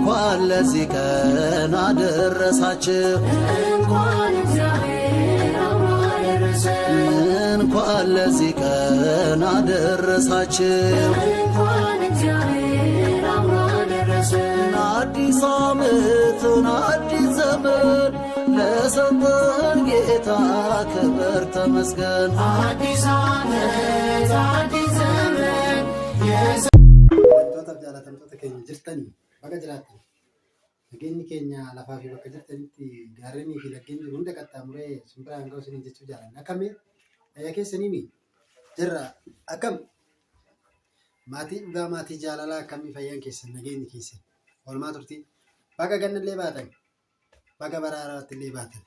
እንኳን ለዚህ ቀን አደረሳችሁ። እንኳን ለዚህ ቀን አደረሳችሁ። አዲስ ዓመትን አዲስ ዘመን ለሰጠን ጌታ ክብር ተመስገን። አዲስ ዓመት አዲስ ዘመን። Kabajamtootaaf jaalatamtoota keenya jirtanii baga jiraattan. Nageenyi keenya lafaa fi bakka jirtanitti gaarrenii fi laggeen jiru hunda qaxxaamuree isin biraan ga'u isiniin jechuu jaalanna. Akkami fayyaa keessanii jirra akkam maatii dhugaa maatii jaalalaa akkamii fayyaan keessan nageenyi keessan oolmaa turtii baga gannallee baatan baga bara haaraatti illee baatan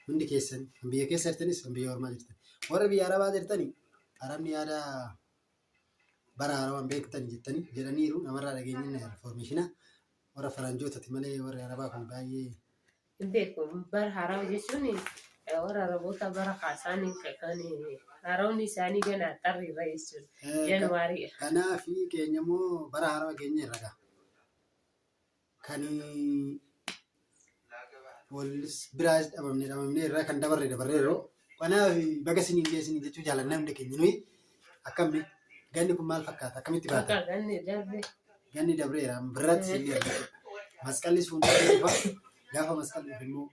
hundi keessan kan biyya keessa jirtanis kan biyya ormaa jirtan warri biyya arabaa jirtanii arabni yaada bara haarawaan beektan jettanii jedhaniiru namarraa dhageenyina informeeshina warra faranjootati malee warri arabaa kun baay'ee Hin beeku. Bara haarawaa jechuun warra Araboota bara isaanii kan haarawni isaanii gana xarri irra jechuudha. Januwaarii. Kanaaf keenya immoo bara haarawaa keenya irra gaha. Kan walis biraas dhabamne dhabamne irraa kan dabarre dabarre yeroo kanaaf baga isiniin ga'e isiniin jechuu jaalanna hunda keenya nuyi akkamni ganni kun maal fakkaata akkamitti baata? Bakka ganni darbe. Ganni dabreera birraatti isin dhiyaata. Masqalli fuuldura dhufa. Gaafa masqalli dhufe immoo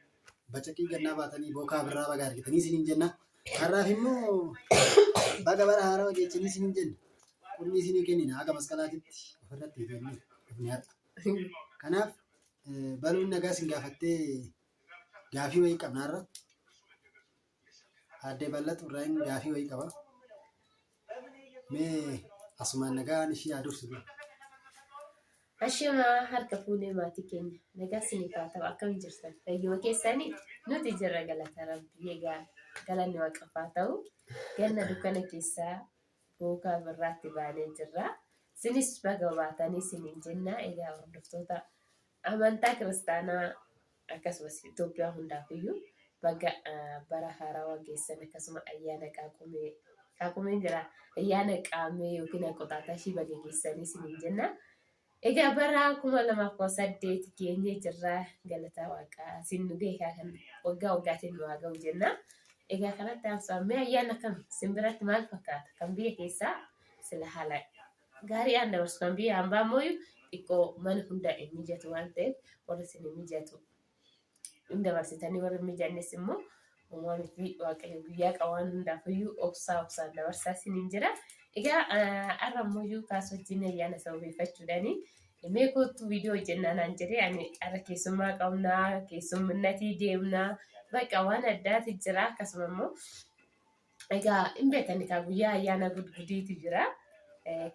bacaqii gannaa baatanii bookaa birraa baga argitanii isiniin jenna. Har'aaf immoo baga bara haarawaa jechanii isiniin jenna. Qunni isinii kennina haga masqalaatitti ofirratti hiikannee dhufne har'a. Kanaaf baluun nagaa isin gaafattee gaafii wayii qabna har'a. Aadde Bal'atu irraa gaafii wayii qaba. Mee asumaan nagaan ishii haa dursitu. Ashamaa harka fuunee maatii keenya nagaa isiniif haa ta'u akkam jirtan fayyuma keessanii nuti jirra galata rabbii egaa galanni waaqaaf haa ta'u ganna dukkana keessaa bookaa birraatti baanee jirra isinis baga baatanii isiniin jenna egaa hordoftoota amantaa kiristaanaa akkasumas Itoophiyaa hundaaf iyyuu baga bara haarawaa geessan akkasuma ayyaana qaaqumee qaaqumeen jira ayyaana qaamee yookiin qoxaaxashii baga geessanii isiniin jenna. Egaa bara 2018 geenyee jirra galataa waaqaa isin nu ga'e kan waggaa waggaatiin nu haa ga'u jenna. Egaa kanatti aansuun mee ayyaana kam isin biratti maal fakkaata? Kan biyya keessaa sila haala gaarii aan dabarsu kan biyya hambaa immoo xiqqoo mana hunda hin mijatu waan ta'eef warri isin hin mijatu hin dabarsitanii warri hin mijannes immoo uumaa miti waaqayyo guyyaa qaba waan hundaaf iyyuu obsaa obsaan dabarsaa isiniin jira. Egaa har'a immoo iyyuu kaas wajjin ayyaana sababeeffachuudhaani mee kottu viidiyoo hojjennaa naan jedhee ani har'a keessummaa qabnaa keessumminnatii deemnaa bakka waan addaati jira akkasuma immoo Egaa hin beektan egaa guyyaa ayyaana gudgudiitu jira.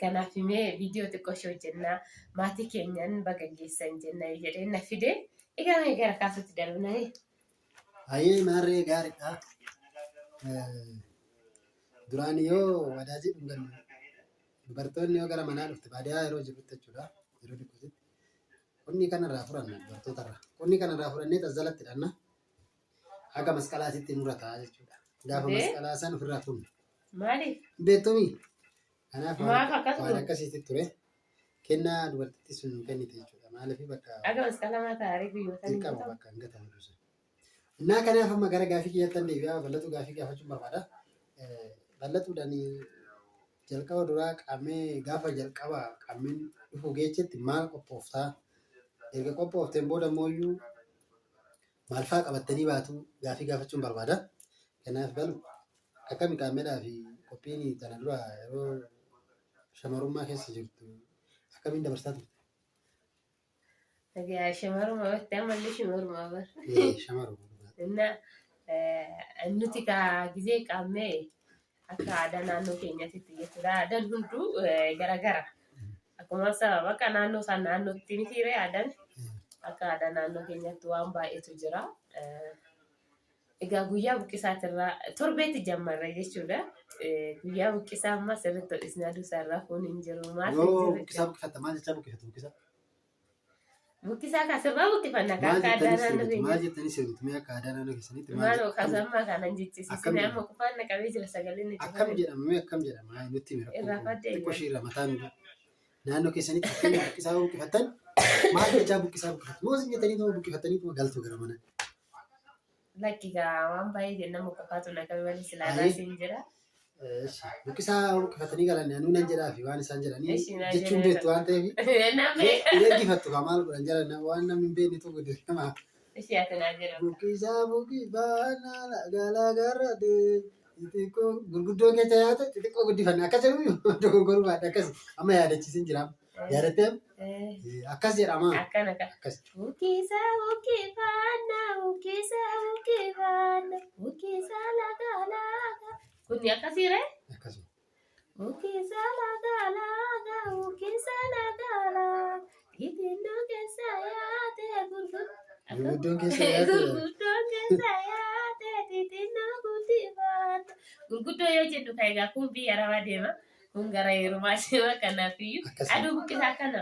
Kanaaf mee viidiyoo xiqqoo ishee hojjennaa maatii keenyan baga geessan jenna jedhee na fide. Egaa mee gara kaasutti darbina. Hayyee maarree gaariidha. Duraan yoo wadaajii dhungannu dubartoonni yoo gara manaa dhufte baadiyyaa yeroo jirrutti jechuudha. Yeroo xiqqootti. Qonni kanarraa furanna dubartootarraa. Qonni kanarraa fudhannee tazzalatti hidhanna. Haga masqalaatitti nurra ta'a jechuudha. Gaafa Dee? masqalaa san ofirraa kunna. Maaliif? Hin beektumii? Kanaaf waan Maaf akkas waan goota? akkasiitti ture. Kennaa dubartittii sun nu kennite jechuudha. Maaliif bakka Haga masqalamaa taa'ee guyyoota ni dirqama guutamu. bakka hin gatamu sun. Innaa kanaaf amma gara gaafii kiyyattan deebi'aa bal'atu gaafii gaafachuun barbaada. Bal'atuudhaan jalqaba duraa qaamee gaafa jalqaba qaameen dhufu geechetti maal qophooftaa? Erga qophoofteen booda immoo maal fa'aa qabattanii baatu gaafii gaafachuun barbaada. Kanaaf galu akkami qaammeedhaa fi qophiin tana dura yeroo shamarummaa keessa jirtu akkamiin dabarsaa turte? Egaa shamaruma bartee ammallee shamaruma bar. Ee, shamaruma dhugaa. Inna nuti kaa gizee qaammee akka aadaa naannoo keenyaatti jechuudha. Aadaan hunduu garagara. Akkuma sababa akka naannoo isaan naannootti mitiiree aadaan akka aadaa naannoo keenyaatti waan baay'eetu jira. Egaa guyyaa buqqisaatirraa torbeetti jammarra jechuudha. Guyyaa buqqisaa amma sirriitti hodhisnee aduu isaarraa foon hin jiru maal hin Yoo jiru buqqisaa buqqifatta maal jechaa buqqifatu buqqisaa? Buqqisaa kaasirraa buqqifanna Maal akka aadaa jettanii naannoo sirbitu? Maal keenyaatti. jettanii sirbitu? Mee akka aadaa naannoo keessanitti maal Maaloo jedhu? Akkam kaasammaa kanan jechisiisine Akkam amma jedhama? qufaan na qabee jira sagaleen na Akkam cufame. jedhama? Mee akkam jedhama? Haa nutti himi rakkoon kun. Irraanfadhe Xiqqoo egaa. ishee irra mataa nu ga'a. Naannoo keessanitti fakkeenya buqqisaa yoo buqqifattan Maal jechaa buqqisaa buqqifatu? Moo isin jettanii tuma buqqifattanii tuma galtu gara mana? Lakki gaa waan baay'ee jennamu qofaatu na qabe malee silaa Ayi. raasiin jira. Eeshi. Buqqisaa buqqifatanii galan anuu nan jedhaa fi waan isaan jedhanii Eshi naa jechuun jedhee beektu waan ta'eef Namni hin ergifattu kaa maal godhan jedhan waan namni hin beekne tokko dirqama. ishee ati naa jedhamu. Buqqisaa buqqifannaa laga garate xixiqqoo gurguddoo keessa yaate xixiqqoo guddifanna akkas jedhu dogoggoruu baadha akkas amma yaadachiisin jira. Yaadattee akkas jedhama. Akkana ka. Akkas. Buqqisa buqqifannaa buqqisa buqqifannaa buqqisa laga laga. Kunni akkasii ree? Akkasuma. Buqqisa laga laga buqqisa laga laga. Xixiqqoo keessa yaate gurguddaa. Gurguddoon keessa yaate. Gurguddoon keessa yaate xixiqqoo guddifanna. Gurguddoo yoo jennu kan egaa kun biyya arabaa deema. Kun gara heerumaa deema kanaafiyyuu. Akkasuma. Aduu buqqisaa kana.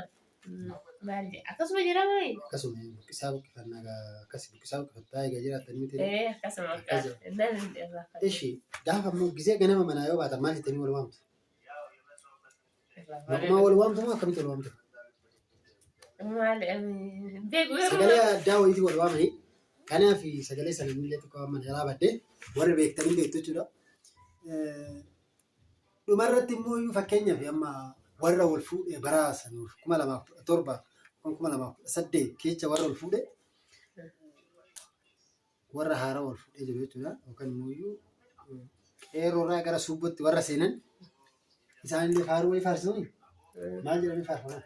Maal jedha? Akkasuma jedhama. Akkasuma buqqisaa buqqifannaa gaa akkas buqqisaa buqqifattaa egaa jiraattanii miti. Ee akkasuma akka Akkas jedha. nan irraa Ishi gaafa immoo gizee ganama manaa yoo baatan maal jettanii wal waamtu? Maquma wal waamtu moo akkamitti wal waamtu? Maal beeku Sagalee addaa wayiitii wal waamanii kanaaf sagalee sana illee tokko amma jalaa baddee warri beektanii beektu jechuudha. Dhumarratti immoo iyyuu fakkeenyaaf amma warra wal fuudhe bara sanuuf 2017 2018 keessa warra wal fuudhe warra haaraa wal fuudhee jiru jechuudha. Yookaan immoo iyyuu qeerroorraa gara suubbootti warra seenan isaanillee faaruu wayii faarsisuuni maal jedhanii faarfaman?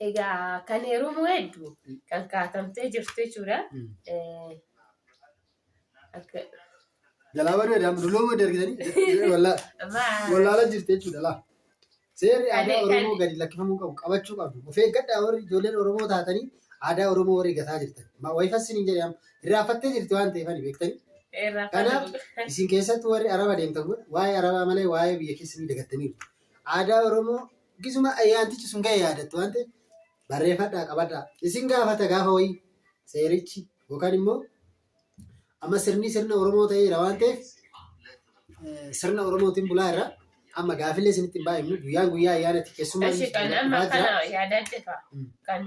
Egaa kan heerumuu hedduu kan kaatamtee jirtu jechuudha. Akka Jalaa baduu edda dulloo badii argitanii wallaala jirti jechuudha laa. Seerri aadaa Oromoo gadi lakkifamuu qabu qabachuu qabdu. Of eeggadhaa warri ijoolleen Oromoo taatanii aadaa Oromoo warri gataa jirtan. Wayifas hin jedhe amma irraanfattee jirti waan ta'eef ani beektanii. Kanaaf isin keessattuu warri Araba deemtan kun waa'ee Arabaa malee waa'ee biyya keessanii dagattaniiru. Aadaa Oromoo gisuma ayyaantichi sun ga'e yaadattu waan ta'eef barreeffadhaa qabadhaa. Isin gaafata gaafa wayii seerichi yookaan immoo amma sirni sirna Oromoo ta'eera waan ta'eef sirna Oromootiin bulaa irra amma gaafillee isinitti hin baay'ifnu guyyaan guyyaa ayyaanatti keessummaa Eshi kan amma dhufaa jira. kana yaadadhe fa'a. Kan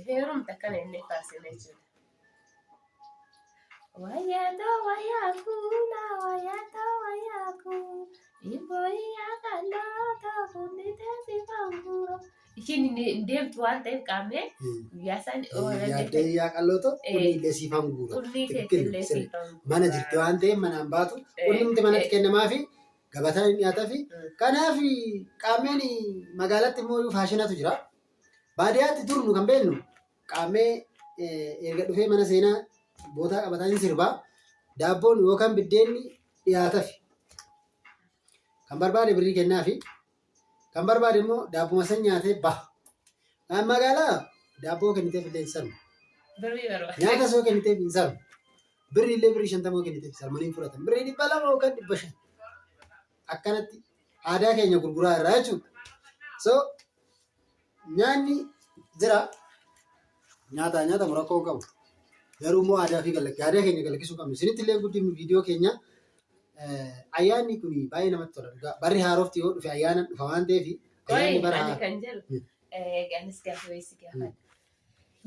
heerumte akkana inni faasine jechuudha. Wayyaatoo wayyaa kuula wayyaatoo wayyaa kuula imbooyyaa kallootoo kunni teessifamuu. Ishiin hin deemtu waan ta'eef qaamnee guyyaa isaan oolan Yaaddee yaa qallootoo qonni illee siifan guura. Qunni Tikikkil keetillee sirri. siifan Mana jirti waan ta'eef manaan baatu qunnimti manatti kennamaa fi gabataan hin dhiyaataa fi kanaaf qaammeen magaalatti immoo faashinatu jira. Baadiyyaatti dur nu kan beeknu qaammee erga dhufee mana seenaa bootaa qabataa hin sirbaa daabboon yookaan biddeenni dhiyaatafi. Kan barbaade birrii kennaafi Kan barbaade immoo daabbuma san nyaatee baha. Kan magaalaa daabboo kenniteef illee hin sarmu. Birrii barbaada. Nyaata soo kenniteef hin sarmu. Birrii illee birrii shantamoo kenniteef sarmanii hin fudhatan. Birrii 200 yookaan 500. Akkanatti aadaa keenya gurguraa irraa jechuudha. So nyaanni jira. Nyaataa nyaatamu rakkoo hin qabu. Garuu immoo aadaa fi aadaa keenya galakkisuu qabnu. Isinitti illee guddifnu viidiyoo keenya ayyaanni kun baay'ee namatti tola dhugaa. Barri haarofti yoo dhufe ayyaana dhufa waan ta'eef ayyaanni Qoyi bara ani kan jedhu anis gaafa wayii si gaafadha.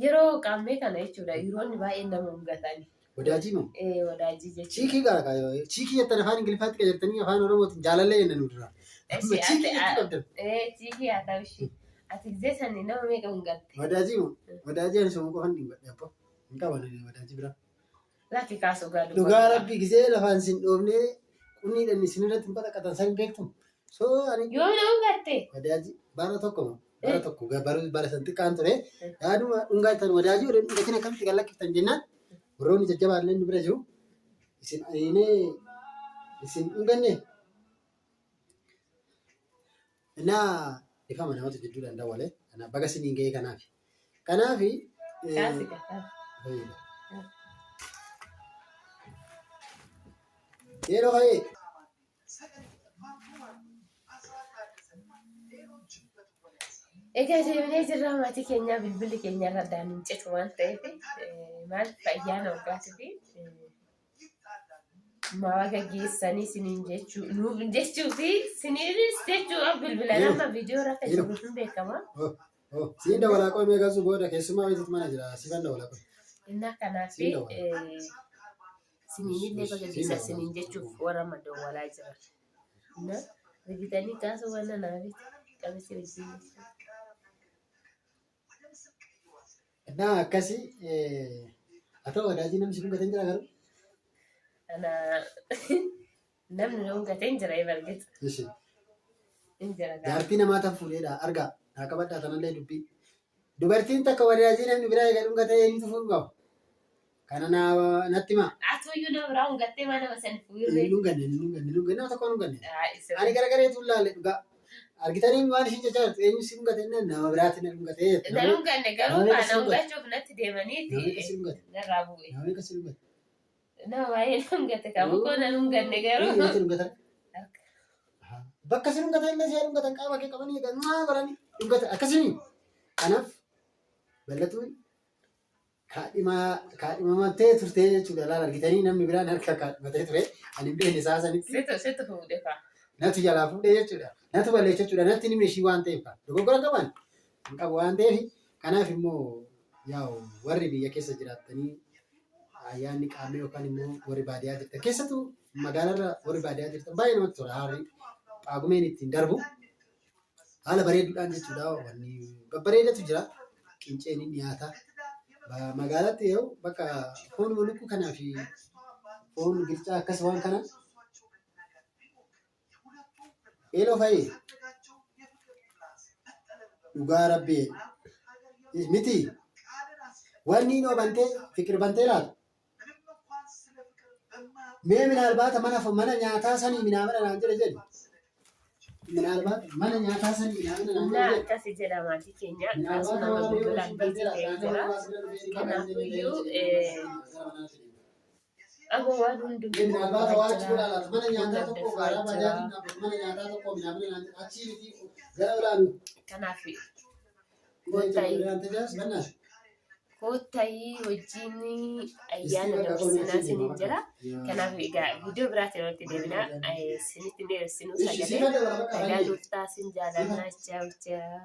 Yeroo qaammee kana jechuudha yeroonni baay'een nama hungatani. Wadaajii moo? Ee wadaajii jechuudha. Chiikii gara kaayoo. Chiikii jettan afaan Ingiliffaatti qajeeltanii afaan Oromootiin jaalallee jenna nu dura. Eshi Chiikii ati jechuu qabdan. ee chiikii haa ta'u ishii. Ati gisee sani nama meeqa hungatte? Wadaajii moo? Wadaajii ani somu qofan dhungadhe abbo. Hin qaban ani wadaajii biraa. Lakki kaasuu gaa Dhugaa rabbii gisee lafaan sin dhoofnee qunniidhaan isin irratti hin baqaqatan san hin beektu. So ani Yoom na hungatte? Wadaajii bara tokko moo? Bara tokko bara san xiqqaan ture. Yaaduma dhungaatan wadaajii waliin dhungatin akkamitti gad lakkiftan jennaan warroonni jajjabaan illee nu bira jiru. Isin aninee isin dhunganne. Innaa ifama namatu jidduudhaan dawwale. Kanaaf baga siniin ga'ee kanaaf. Kanaaf Kaasi gaa. yeroo ka'ee Egaa deemnee jirra maatii keenyaa bilbilli keenya irra addaan hin citu waan ta'eef maal ayyaana waggaatii fi maawaga geessanii siniin jechuu nuuf jechuu fi siniinis jechuu bilbilan amma viidiyoo irra akka jiru hin beekama. Oh, siin dawalaa qoy mee gasuu booda keessummaa wayiitu mana jira. Siifan dawalaa qoy. Innaa kanaaf Siin dawala. siniinillee baga Siin geessan dawala. siniin jechuuf warra amma dawwalaa jiran. Innaa argitanii kaasuu waan naafiti qabisi wajjin. Innaa akkasii haa ta'u wadaajii namni si dhungatan jira garuu. Ana namni dhungatee hin jira ebargit. Ishi. Hin jira gaa. Jaartii namaa tan fuudheedha argaa naa qabadhaa tanallee dubbii. Dubartiin takka wadaajii namni biraa eega dhungatee eenyutu fuudhu qaba? Kana naa natti himaa. Atuyyuu nama biraa dhungattee maa nama san fuudhee. Hin dhunganne hin dhunganne hin dhunganne nama tokko hin dhunganne. Ani garagareetu hin laalle dhugaa. Argitanii waan ishiin jechaa jirtu eenyu si dhungate jennaan nama biraatti na dhungate jette. Na dhunganne garuu Nama kaa meeqa na si dhungate? dhungachuuf natti deemaniiti Nama meeqa si dhungate? narraa bu'e. Nama meeqa si dhungate? Nama baay'ee na dhungate kaa bukoo na dhunganne garuu. Eenyu dhungatan? Bakka si dhungatan illee si dhungatan qaama kee qabanii egaa maa godhanii dhungatan akkasii. Kanaaf ballatuun kaadhimamtee turtee jechuudha laal argitanii namni biraan harka kaadhimatee ture ani hin beekne isaa sanitti Situ situ fuudhe faa. natu jalaa fuudhee jechuudha natu balleessa jechuudha natti himne ishii waan ta'eef dogoggora qaban hin qabu waan ta'eef kanaaf immoo yaa'u warri biyya keessa jiraattanii ayyaanni qaamee yookaan immoo warri baadiyyaa jirtan keessattuu magaalarra warri baadiyyaa jirtan baay'ee namatti tola haalli qaagumeen ittiin darbu haala bareeduudhaan jechuudha wanni babbareedatu jira qinceen hin dhiyaata magaalatti yoo bakka foon lukkuu kanaa fi foon gircaa akkas waan kana eeloo fa'i dhugaa rabbi miti wanni inni bantee fikir bantee laata mee minaalbaata mana mana nyaataa sanii minaamina naan jedhe jedhi minaalbaata mana nyaataa sanii minaamina naan Innaa jedhe jedhi akkasi jedha maatii keenya kaasuu minaalbaata nama waan yoo bilbilaan ishiin biizii bantee laata ta'ee nama jira. biraa sirra dhufee Kanaafuyyuu amma waan hundumtuu Minaalbaata qophaa'aa waa achi jira. godhaa laata mana Kun nyaataa tokko daddafaa garaa jira. baajaatiin dhaabbatu mana nyaataa tokko minaamina naan jedhe achii miti gara olaanu Kanaaf koottayii wajjin ayyaana dabarsinaa isiniin jira. Kanaaf egaa viidiyoo biraatiin walitti deebinaa isinitti dheeressinuu sagalee nagaa nuuf ta'a sin jaalannaa ciao ciao.